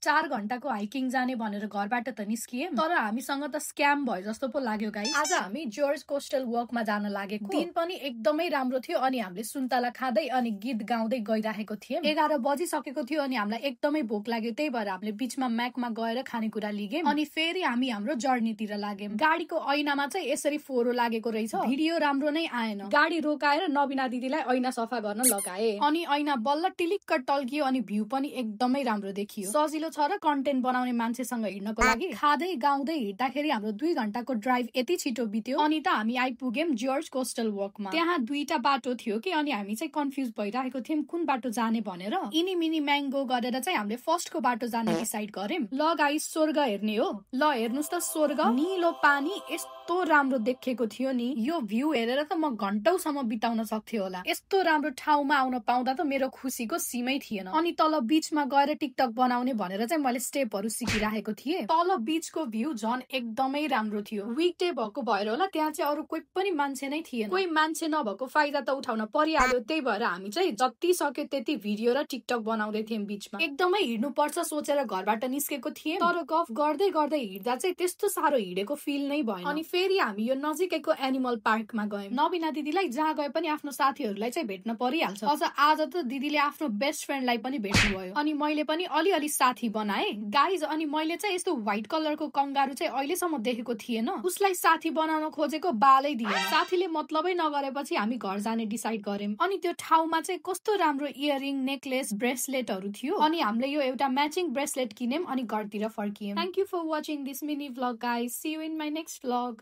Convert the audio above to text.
4 घण्टाको हाइकिङ जाने भनेर घरबाट त निस्किए, तर हामीसँग त स्क्याम भयो जस्तो पो लाग्यो गाइस। आज हामी जर्ज कोस्टल वकमा जान लागेको। दिन पनि एकदमै राम्रो थियो अनि हामीले सुन्तला खाँदै अनि गीत गाउँदै गइराखेको थियौं। 11 बजिसकेको थियो अनि हामीलाई एकदमै भोक लाग्यो, त्यही भएर हामीले बीचमा म्याकमा गएर खानेकुरा लिगेम अनि फेरि हामी हाम्रो जर्नीतिर लाग्यौं। गाडीको ऐनामा चाहिँ यसरी फोहोरो लागेको रहेछ, भिडियो राम्रो नै आएन। गाडी रोकाएर नबिना दिदीलाई ऐना सफा गर्न लगाए अनि ऐना बल्ल टिलिक्क टल्कियो अनि भ्यू पनि एकदमै राम्रो देखियो। सजिलो छ र कन्टेन्ट बनाउने मान्छेसँग हिँड्नको लागि। खाँदै गाउँदै हिँड्दाखेरि हाम्रो 2 घण्टाको ड्राइभ यति छिटो बित्यो अनि त हामी आइपुग्यौं जर्ज कोस्टल वकमा। त्यहाँ 2टा बाटो थियो कि अनि हामी चाहिँ कन्फ्युज भइरहेको थियौं कुन बाटो जाने भनेर। इनी मिनी म्याङ्गो गरेर चाहिँ हामीले फर्स्टको बाटो जाने डिसाइड गर्यौं। ल गाइस, स्वर्ग हेर्ने हो। ल हेर्नुस् त स्वर्ग, निलो पानी यस्तो राम्रो देखेको थियो नि। यो भ्यू हेरेर त म घण्टौसम्म बिताउन सक्थ्यो होला। यस्तो राम्रो ठाउँमा आउन पाउँदा त मेरो खुसीको सीमै थिएन। अनि तल बीचमा गएर टिकटक बनाउने भनेर चाहिँ मैले स्टेपहरू सिकिरहेको थिएँ। तल बीचको भ्यू झन् एकदमै राम्रो थियो। विकडे भएको भएर होला त्यहाँ चाहिँ अरू कोही पनि मान्छे नै थिएन। कोही मान्छे नभएको फाइदा त उठाउन परिहाल्यो, त्यही भएर हामी चाहिँ जति सक्यो त्यति भिडियो र टिकटक बनाउँदै थियौं। बीचमा एकदमै हिँड्नु पर्छ सोचेर घरबाट निस्केको थिएँ, तर गफ गर्दै गर्दै हिँड्दा चाहिँ त्यस्तो साह्रो हिँडेको फिल नै भएन। अनि फेरि हामी यो नजिकैको एनिमल पार्कमा गयौं। नबिना दिदीलाई जहाँ गए पनि आफ्नो साथीहरूलाई चाहिँ भेट्न परिहाल्छ। अझ आज त दिदीले आफ्नो बेस्ट फ्रेन्डलाई पनि भेट्नु भयो अनि मैले पनि अलिअलि साथी बनाए गाइज। अनि मैले चाहिँ यस्तो व्हाइट कलरको कंगारू चाहिँ अहिलेसम्म देखेको थिएन। उसलाई साथी बनाउन खोजेको बालै दिएन। साथीले मतलबै नगरेपछि हामी घर जाने डिसाइड गर्यौं। अनि त्यो ठाउँमा चाहिँ कस्तो राम्रो इयरिङ, नेकलेस, ब्रेसलेटहरू थियो अनि हामीले यो एउटा म्याचिङ ब्रेसलेट किन्यौं अनि घरतिर फर्कियौं। Thank you for watching this mini vlog guys. See you in my next vlog.